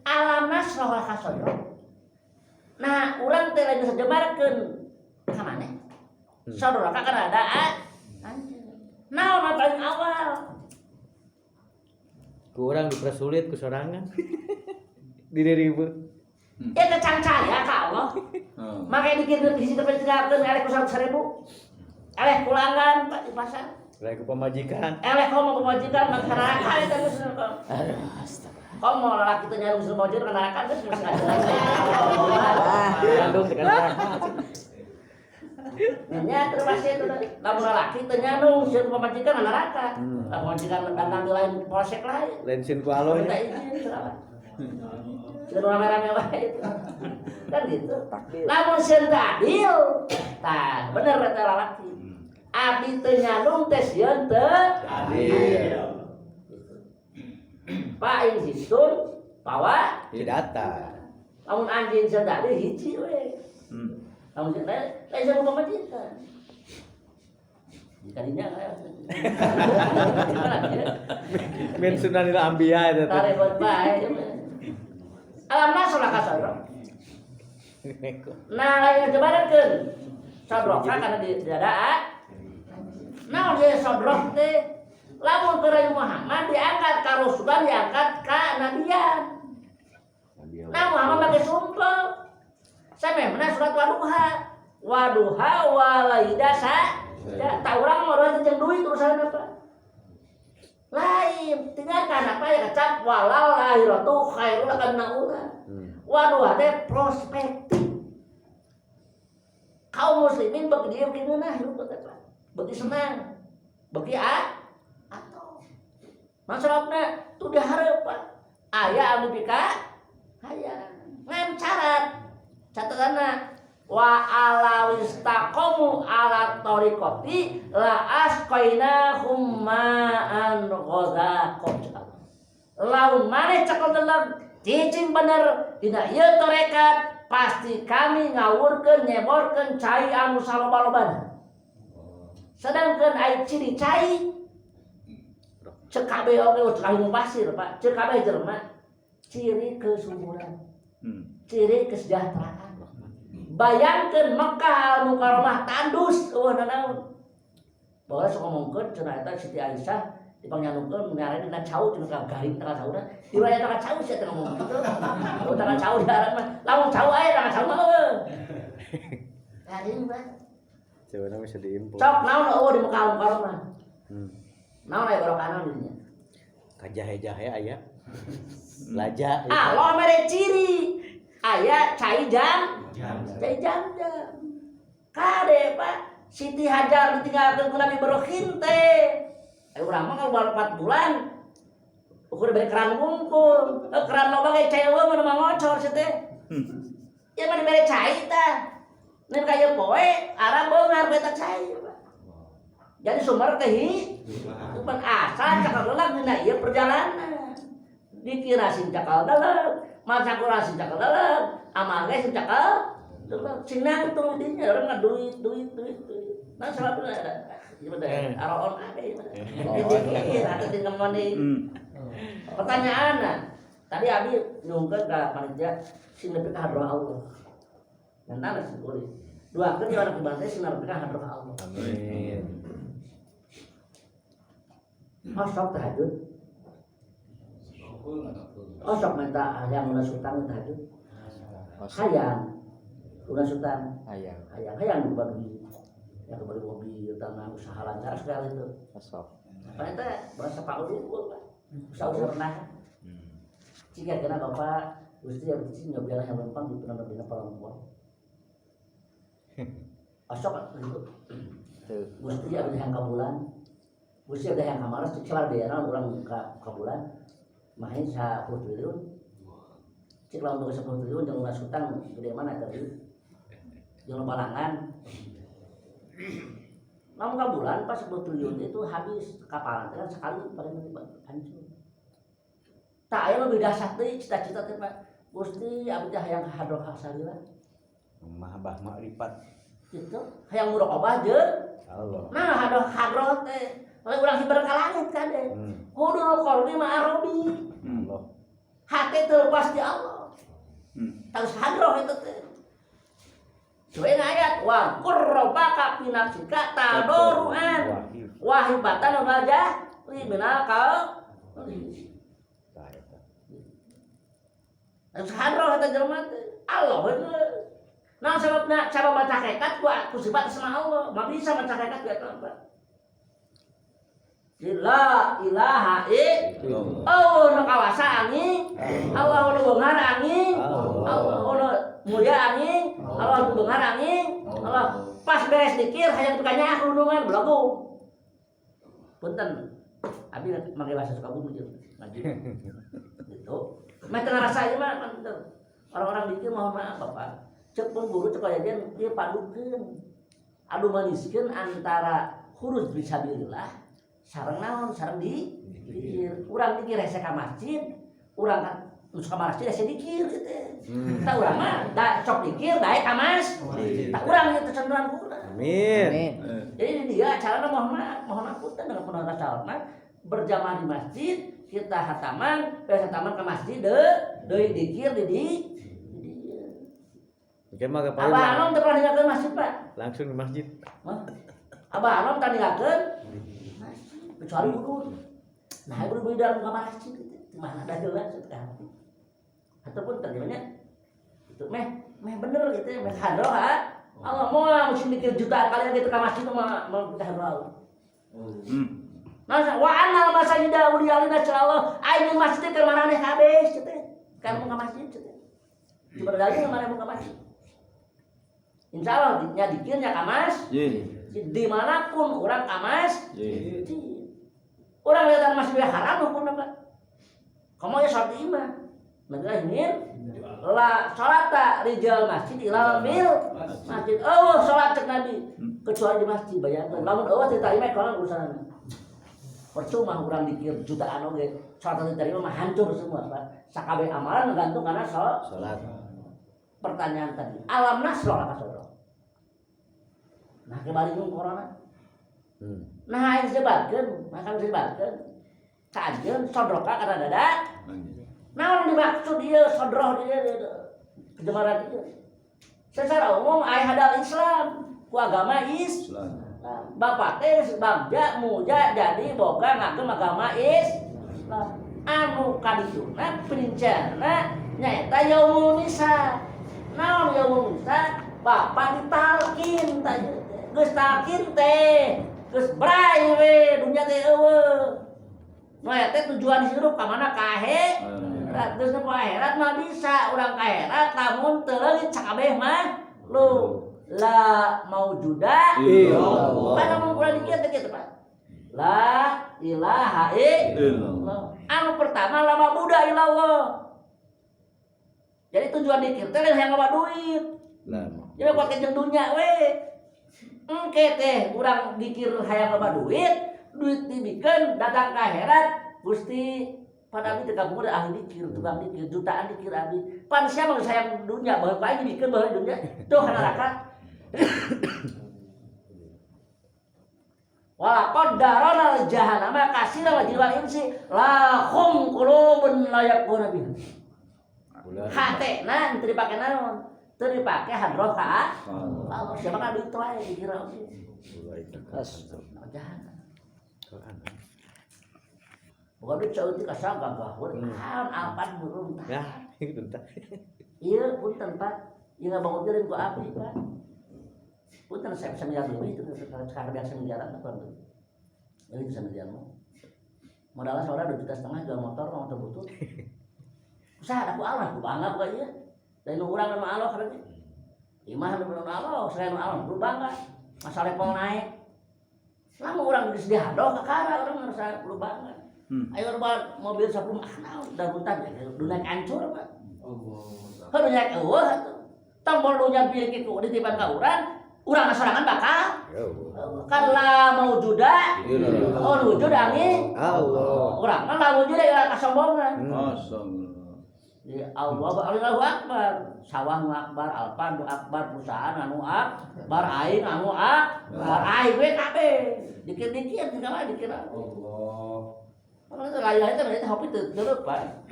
Alam nasroh laka sodrok. Nah, urang teh lain sajebarkeun ka maneh. Sodroka kana ada anjeun. Naon anu paling awal? Ku urang dipersulit ku sorangan. Di ribu. Ya teh cangcaya ka Allah. Makanya dikir di situ tinggalkeun eleh ku 100.000. Eleh kulangan Pak di pasar. Lain ku pamajikan. Eleh komo pamajikan maka neraka eta geus. Aduh, astaga. Komo lalaki teh nyarung pamajikan ka neraka geus geus. Kandung tekan neraka. Nya terus pasti itu lamun lalaki teh nyandung sieun pamajikan ka neraka. Lamun pamajikan datang di lain polsek lain. Lain sieun ku Allah Minta nya. Izin segala. Sieun rame-rame wae itu. Kan gitu. Takdir. Lamun sieun teu adil, tah bener eta lalaki. Abdi teu nyandung teh sieun teu Adil. Pak in sisun pawa Hidata. Lamun anjeun sieun teu adil hiji we. Lamun sieun lain lain sieun pamajikan. Jika dinya kayak Min sunanil anbiya eta teh. Tarik bae. Alam nasroh ka sodro. Nah, lain jebarekeun. Sodroka kana di dada. Naon dia sodrok teh? Lamun keur Nabi Muhammad diangkat ka rasulan, diangkat ka nabian. Nah, Muhammad pakai sumpah. Samemehna surat Waduha. Waduha walaida sa. Ya, tak urang mau urang jeung duit urusan apa? Lain, tinggalkan apa ya kecap walal akhiratu khairul laka minal ula. Waduha teh prospektif. Kaum muslimin bagi dia bagi ngeunah hirup teh Pak. Bagi senang. Bagi a atau masalahna tuh dihareup Pak. Aya anu pika hayang. Ngan syarat catatanna wa ala wistaqamu ala tariqati la asqainahum ma'an ghadaqo. Lamun maneh cekel deleg cicing bener dina ieu tarekat pasti kami ngawurkeun nyeborkeun cai anu saloba-lobana. Sedangkan ai ciri cai cek kabeh oge cek ahli mufasir Pak, cek kabeh jelema ciri kesuburan, ciri kesejahteraan. Bayangkeun Mekah Al Mukarramah tandus eueuh nanaon. Baheula sok ngomongkeun cenah eta Siti Aisyah dipangnyanukeun ngarana dina cau cenah ka garing tanggal cauna. Di mana tanggal cau sia teh ngomong kitu. Oh tanggal cau di arah mah. Lamun cau aya tanggal cau mah eueuh. Garing Pak. Coba bisa diimpor. Cok naon eueuh di Mekah Al Mukarramah. Naon aya barokahna di dinya? Kajahe-jahe aya. Laja. Ah, lo mere ciri. Aya cai jam, cai jam jam. Kade Pak, Siti Hajar ditinggalkeun ku Nabi Ibrahim teh. Eh urang mah kalau baru 4 bulan ukur beri keran wungkul. Eh, keran loba ge cai eueuh mah ngocor sih teh. Ya mah dibere cai tah. Nih kaya poe arah beungar beta cai Pak. Jadi sumber teh bukan asal cakal deleg dina ieu perjalanan. Dikira sing cakal deleg, masa kurang sing cakal deleg, amal ge sing cakal deleg. Sing nangtung dinya urang mah duit duit duit duit. Nah salah ada. Ieu mah teh aroon ade ieu mah. Dikir atuh tinggal mandi. Pertanyaan nah, tadi abi nyungkeun ka panitia sing nepi ka hadroh Allah. Ngan sing boleh. Doakeun ya anak bangsa sing nepi ka hadroh Allah. Amin. Osok tahajud. Osok minta hayang lunas hutang tahajud. Hayang lunas hutang. Hayang. Hayang hayang dibagi. Yang kembali mobil, tanah, usaha lancar sekali itu. Osok. Ternyata bahasa Pak Udi itu Pak. Usaha-usaha rendah. Jika kena Bapak Gusti yang di sini nyobian yang lempang di pernah dina perempuan. Osok gitu. Tuh. Gusti abdi yang kabulan. Gusti abdi yang kamaras cek salah daerah urang ka kabulan. Mahin 10 triliun. Cek lamun boga 10 triliun jangan lunas hutang gede mana tadi. Jangan balangan. Lamun kabulan pas 10 triliun itu habis kapalan teh kan sekali paling hancur. Tak aya lebih dahsyat deui cita-cita teh Pak. Gusti abdi teh hayang hadroh salila. Mahabbah makrifat. Gitu. Hayang muraqabah jeung Allah. Nah, hadroh hadroh teh. Oleh urang hiber ka langit kade. Hudul qalbi ma arabi. Allah. Hati terlepas di Allah. Terus hadroh itu teh. Sesuai ayat wadzkur robbaka fi nafsika tadarruan wa khifatan wal jahri minal qauli. Terus hadroh eta jelema teh. Allah itu. Nah sababna sabab maca hakikat ku sifat sama Allah. Mah bisa maca hakikat ku eta apa? La ilaha illallah. Oh, nu kawasa angin. Allah nu beunghar angin. Allah nu mulia angin. Allah nu beunghar angin. Allah pas beres dikir hayang tukanya gunungan belagu. Punten. Abi make bahasa Sukabumi jeung ngaji. Gitu. Meh teu ngarasa ieu mah punten. Orang-orang dikir mohon maaf Bapak. Cek pun guru cek kajian ieu padukeun. Adu maniskeun antara khuruj fisabilillah sareng naon sareng di dikir. Urang dikir hese ka masjid, urang ka nu ka masjid hese dikir gitu. Tah urang mah da sok dikir daek ka masjid. Tah urang ieu kecenderungan urang. Amin. Jadi dia carana mohon maaf, mohon apunten dengan penuh rasa hormat berjamaah di masjid, kita hataman, beres hataman ke masjid deui, deui dikir di di. Oke mah ke Abah Anom teu pernah ninggalkeun masjid, Pak. Langsung di masjid. Hah? Abah Anom teu ninggalkeun masjid, kecuali wudhu. Nah, ibu di dalam kamar masjid gitu. Mana ada jelas itu kan. Ataupun terjemahnya itu meh meh bener gitu ya, meh hadroh ha. Allah mau mesti mikir jutaan kali gitu ke masjid mah mau kita hadroh Allah. Nah, wa annal masajida lillahi Allah, aing masjid keur maraneh kabeh gitu. Kan mau ke masjid gitu. Coba dalil mana mau ke masjid. Insya Allah nya dikirnya ka masjid. Dimanapun orang ka masjid. Orang lihat masjid haram hukumna Pak. Kamu ya sholat imah. Negara ingin la sholata rijal masjid ilal fil masjid. Oh, sholat cek Nabi kecuali di masjid bayangkan. Lamun euweuh teu tarima kalau urusan. Percuma urang dikir jutaan oge sholat teu tarima mah hancur semua Pak. Sakabeh amalan gantung karena sholat. Sholat. Pertanyaan tadi, alam nasroh apa saudara? Nah, kembali ngomong corona. Nah, yang disebutkan, maka disebutkan kajian sodroka karena dada. Nah, orang dimaksud dia sodroh dia, dia kejemaran dia. Secara umum ayah hadal Islam, ku agama Islam. Bapak teh bagja muja jadi boga ngagem agama Islam. Anu kadituna princana nyaeta yaumul misa. Naon yaumul misa? Bapak ditalkin tah geus talkin teh. Geus bray we dunya teh eueuh. Nu aya teh tujuan hirup ka mana ka akhirat. Geus ka akhirat mah bisa urang ka akhirat lamun teu leungit sakabeh mah lu la maujuda illallah. Pan lamun urang dikir teh kitu Pak. La ilaha illallah. Anu pertama la mabuda illallah. Jadi tujuan dikir teh lain hayang ngawa duit. Jadi kuat jeung dunya we. Engke teh urang dikir hayang loba duit, duit dibikeun datang ka akhirat, Gusti pan abdi teu kagungan ahli dikir, tukang dikir, jutaan dikir abdi. Pan sia mah geus hayang dunya, baheula ku aing dibikeun baheula dunya, tuh ka neraka. Walaqad darana jahannama katsiran wa jinni wal insi lahum qulubun la yafqahuna biha. Hatena teu dipake naon? Teu dipake hadroh ka Allah. Siapa ka duit wae dikira oge. Jahanam. Bukan duit ceutik asal gagah we. Naon alpan burung tah. Ya, itu tah. Ieu punten Pak, ieu ngabangun piring ku abdi Pak. Punten saya bisa miliar lebih itu sekarang biasa miliaran apa tuh? Ini bisa miliar mah. Modalnya seorang 2,5 juta jual motor, motor butut. Usaha aku Allah, aku bangga bukan iya. Dari nu urang nu Allah katanya. Imah nu Allah, selain nu Allah, kudu bangga. Masa level naik. Lama urang geus dihadoh ka kara urang ngerasa kudu bangga. Ayo rubah mobil 10 ah naon da buntan ya dunia hancur Pak. Allah. Heuh dunia eueuh atuh. Tong bol dunya pilih kitu dititipan ka urang, urang sorangan bakal kan la maujuda oh wujud angin Allah. Urang mah la wujuda ya kasombongan. Astagfirullah. Ya Allah, Allahu Akbar. Sawah nu akbar, alpan nu akbar, perusahaan anu akbar, aing anu akbar, aing we kabeh. Dikir-dikir tinggal mah dikir. Allah. Kalau itu lain-lain teh berarti hobi teu teu Pak.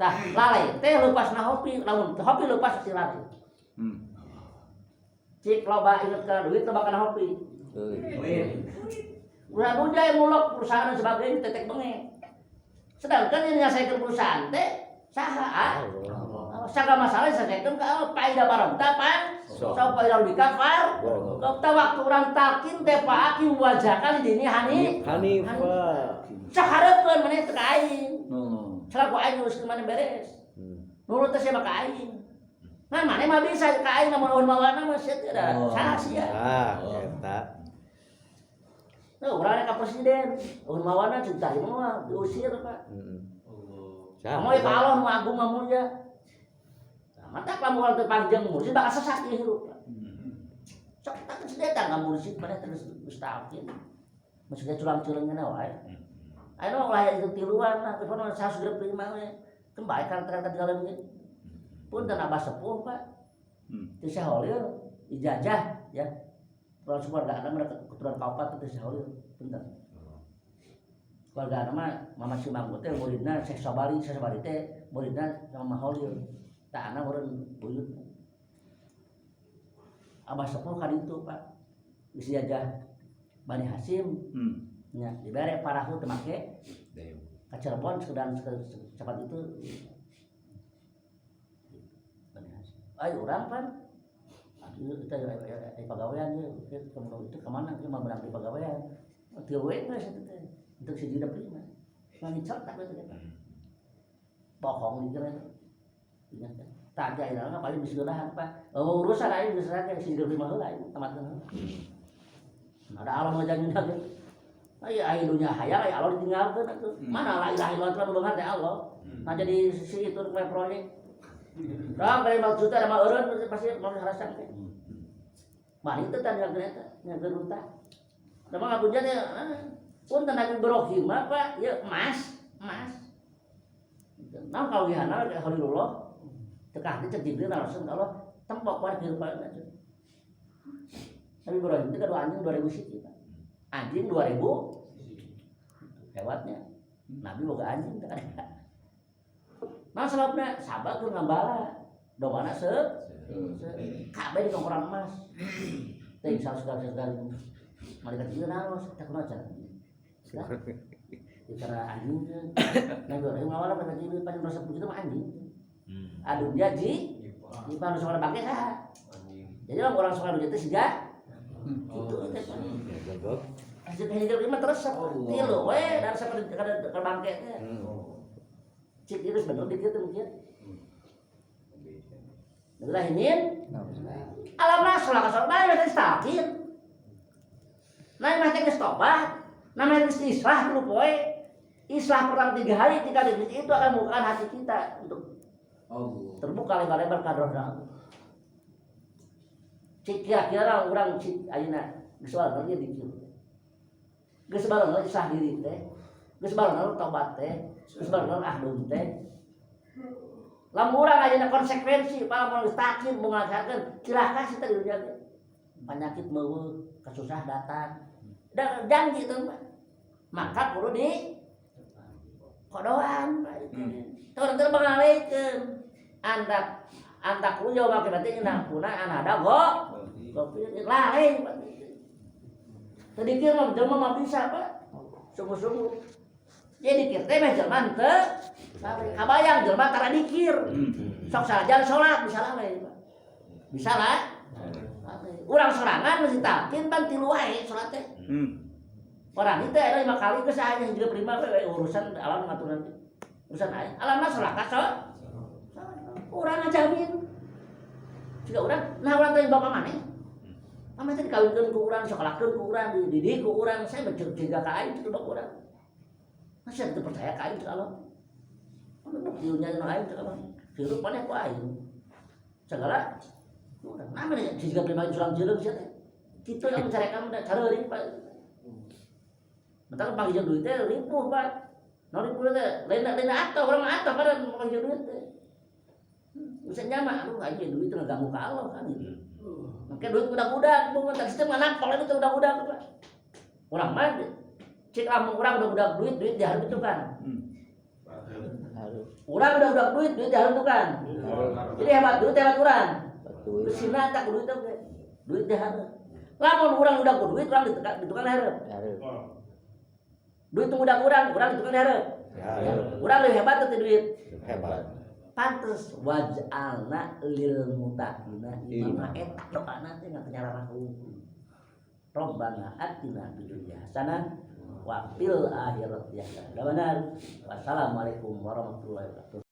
Tah, lalai teh lepasna hobi, lamun hobi lepas pasti lalai. Cik loba inget kana duit, loba kana hobi. Udah punya yang mulok perusahaan dan sebagainya tetek bengek. Sedangkan yang menyelesaikan perusahaan teh saha, ah? Allah. Sagala masalah diselesaikan ke Allah. Faida barokta pan. So. So faida bika far. Kita waktu orang talkin teh Pak Akim wajakan di dini hani. Hanifah. Sok hareupeun maneh teh ka aing. Oh. Selaku aing nguruskeun maneh beres. Nurut teh sia mah ka aing. Nah, maneh mah bisa ka aing lamun eueun mawana mah sia teh da saha sia. Ah, eta. Nah, urang rek ka presiden, eueun mawana cinta mah diusir, Pak. Heeh. Kamu ya ka Allah nu agung mah mulia. Nah, matak lamun urang teu panjang mursyid bakal sesat ieu hirup, Pak. Sok tak geus datang ka mursyid maneh terus geus talkin. Maksudnya culang-culeungna wae. Ayeuna mah ulah itu tiluan lah, telepon 165 we. Kan bae kan terang ge. Punten abah sepuh, Pak. Teu Holil ijazah ya. Kalau keluarga anak mereka keturunan kaopat teu Holil, punten. Keluarga anak mah Mama Simanggu teh muridna Syekh Sobari, Syekh Sobari teh muridna sama Mama Holil. Tah anak meureun buyut. Abah sepuh ka ditu, Pak. Geus ijazah Bani Hasim. Nya dibere parahu teu make ka Cirebon sekedar secepat itu. Bani Hasim. Ay urang pan aduh kita ai pagawean ieu ke itu kemana kita mau berangkat pagawean. Tilu we geus itu teh. Untuk si dina prima. Ngicot tak teh. Bohong di itu. Ingat kan? Tak ada ayeuna paling bismillah apa. Oh, urusan aing geus saja si dina prima heula aing tamatkeun heula. Ada Allah ngajamin lagi. Ay, ay dunya hayang ay Allah ditinggalkeun atuh. Mana la ilaha illallah nu beunghar teh Allah. Nah jadi si itu kayak proyek. Rang kali 5 juta sama eureun pasti mau harasan teh. Mah itu teh nya eta nya ruta. Da mah ngapuja teh punten Nabi Ibrahim mah Pak, ya emas, emas. Nah kawihana Khalilullah teu kahti cek Jibril langsung Allah tempok wae kehidupan aja. Nabi Ibrahim itu kan anjing 2000 siki, Pak. Anjing 2000 hebatnya. Nabi boga anjing teh ada. Nah sebabna sabar keur ngambala. Doana se kabeh di tongkoran emas. Teh segala segala. Malaikat ieu naros teh kumaha cara. Cara anjing teh. Nabi Ibrahim ngawala pada Jibril paling resep begitu mah anjing. Aduh dia ji, di panu suara bangke saha. Jadi orang suara dunia teh siga gitu teh. Ya goblok. Hasil hidup mah terus tilu we dan seperti kada bangke teh. Cik itu bener dikit mungkin. Lah ini alam nasrah kasar mana teh talkin. Nah mah teh geus tobat, namanya geus islah lu poe. Islah pertama 3 hari, 3 hari itu akan membukakan hati kita untuk terbuka lebar-lebar kadroh Allah. Cik kira-kira orang cik ayeuna geus barengan ge dikir. Geus barengan islah diri teh. Geus barengan tobat teh, geus barengan ahdun teh. Lamun urang ayeuna konsekuensi para mun geus takin mun ngalaksanakeun cilaka sih teh di dunia teh. Penyakit meueuh, kesusah datang. Da janji teh Pak. Maka kudu di kodoan Pak itu. Teu urang teh bangalekeun. Antak antak kuyo make berarti kuna anada go. Gopi lalai Pak. Teu dikir mah jelema mah bisa Pak. Sungguh-sungguh. Jadi dikir teh mah jelema teu kabayang jelema tara dikir. Sok sanajan salat bisa lalai Pak. Bisa lah. Urang sorangan mesti talkin pan tilu wae salat teh. Orang itu ada 5 kali geus aya hiji prima we urusan alam ngatur nanti. Urusan aing. Alam mah salat ka sok. Urang ngajamin. Jika urang, nah urang teh bapak maneh. Mama teh dikawinkeun ku urang, sakolahkeun ku urang, dididik ku urang, saya mencegah ka aing cek bapak urang. Masih teu percaya ka aing cek Allah. Mana bukti nya nu aing cek Allah. Hirup maneh ku aing. Segala urang. Nah, mana jika prima culang jeureung sia teh. Kitu yang mencarekan da careuring Pak. Bentar panggil duit teh ripuh Pak. Nah ripuh teh lain lain atau urang mah atau pada panggil duit teh. Bisa nyama, aduh aja duit teh ngeganggu ka Allah kan gitu. Mungkin duit udah-udah, bu, tak sistem anak kalau itu udah-udah Pak. Urang mah cek lamun urang udah-udah duit, duit diharap itu kan. Urang udah duit, duit dihareup tukang. Jadi hebat duit, hebat urang. Betul. Bersina tak duit oge. Duit dihareup. Lamun urang udah ku duit, urang di tukang dihareup. Hareup. Duit tunggu udah urang, urang di tukang dihareup. Ya. Urang lebih hebat tuh duit. Hebat. Pantes waj'alna lil muttaqina imama, eta doana teh nggak kenyararah. Rabbana atina fid dunya hasanah wa fil akhirati hasanah. Wassalamualaikum warahmatullahi wabarakatuh.